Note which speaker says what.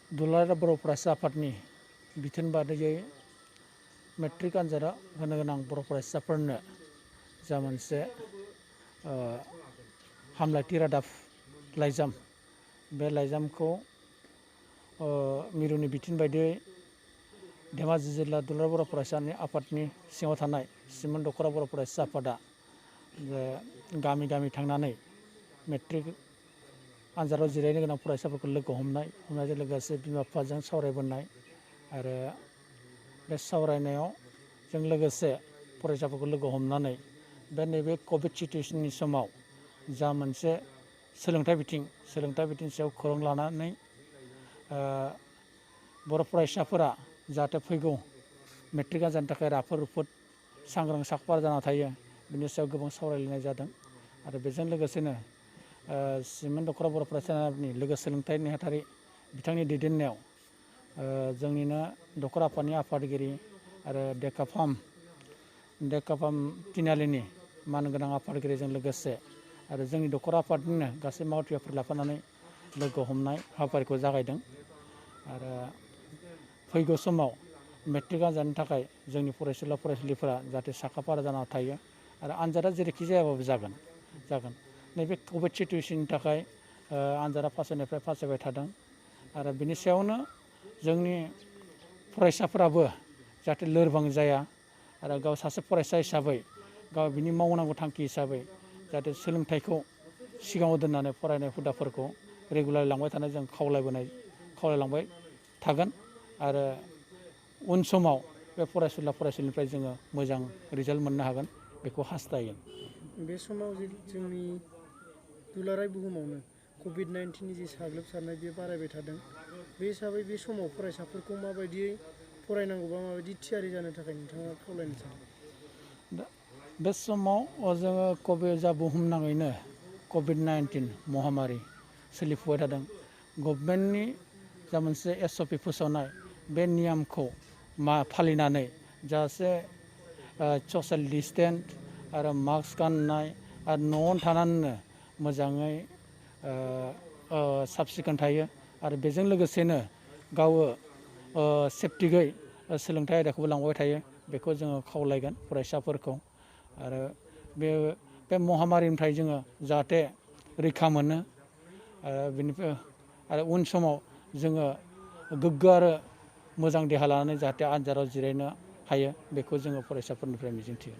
Speaker 1: दुलाराय बर' फरायसा आफादनि बिथोन बादियै मेट्रिक आनजादाव होनो गोनां बर' फरायसाफोरनो जा मोनसे हामलायथि रादाब लाइजाम बे लाइजामखौ मिरुनि बिथोन बायदियै धेमाजि जिल्ला दुलाराय बर' फरायसा आफादनि सिङाव थानाय सिमोन दख'रा बर' फरायसा आफादा गामि गामि थांनानै मेट्रिक आनजादाव जिरायनो गोनां फरायसाफोरखौ लोगो हमनायजों लोगोसे बिमा बिफाजों सावरायबोनाय आरो बे सावरायनायाव जों लोगोसे फरायसाफोरखौ लोगो हमनानै बे नैबे कभिड सिटुवेसननि समाव जा मोनसे सोलोंथाइ बिथिं सायाव खौरां लानानै बर' फरायसाफोरा जाहाथे फैगौ मेट्रिक आनजादनि थाखाय राफोद रुफोद सांग्रां साखाफारा जाना थायो बिनि सायाव गोबां सावरायलायनाय जादों आरो बेजों लोगोसेनो सिमोन दख'रा बर' फरायसा आफादनि लोगो सोलोंथाइ नेहाथारि बिथांनि दैदेननायाव जोंनिनो दख'रा आफादनि आफादगिरि आरो डेकाफाम तिनालिनि मानगोनां आफादगिरिजों लोगोसे आरो जोंनि दख'रा आफादनिनो गासै मावथिआफोर लाफानानै लोगो हमनाय हाबाफारिखौ जागायदों आरो फैगौ समाव मेट्रिक आनजादनि थाखाय जोंनि फरायसुला फरायसुलिफोरा जाहाथे साखाफारा जाना थायो आरो आनजादा जेरैखि जायाबाबो जागोन नैबे कभिड सिटुवेसननि थाखाय आनजादा फावसायबाय थादों आरो बिनि सायावनो जोंनि फरायसाफोराबो जाहाथे लोरबां जाया आरो गाव सासे फरायसा हिसाबै गाव बिनि मावनांगौ थांखि हिसाबै जाहाथे सोलोंथाइखौ सिगाङाव दोननानै फरायनाय हुदाफोरखौ रेगुलार लांबाय थानो जों खावलायलांबाय थागोन आरो उन समाव बे फरायसुला फरायसुलिनिफ्राय जोङो मोजां रिजाल्ट मोननो हागोन बेखौ हास्थायो।
Speaker 2: बे समाव जोंनि दुलाराय बुहुमावनो कभिड-19नि जि साग्लोबसारनाय बे बारायबाय थादों बे हिसाबै बे समाव फरायसाफोरखौ माबायदियै फरायनांगौबा माबायदि थियारि जानो थाखाय नोंथाङा खावलायनो सानो?
Speaker 1: बे समाव जोङो जा बुहुमनाङैनो कभिड-19 महामारि सोलिफुबाय थादों गभर्नमेन्टनि जा मोनसे SOP फोसावनाय बे नियमखौ फालिनानै जाहाथे ससियेल डिसटेन्स आरो मास्क गाननाय आरो न'आवनो थानानैनो मोजाङै साब सिखोन थायो आरो बेजों लोगोसेनो गावो सेफटियै सोलोंथाइ आयदाखौबो लांबाय थायो बेखौ जोङो खावलायगोन फरायसाफोरखौ आरो बे महामारिनिफ्राय जोङो जाहाथे रैखा मोनो बेनिफ्राय आरो उन समाव जोङो गोग्गो आरो मोजां देहा लानानै जाहाथे आनजादाव जिरायनो हायो बेखौ जोङो फरायसाफोरनिफ्राय मिजिंथियो।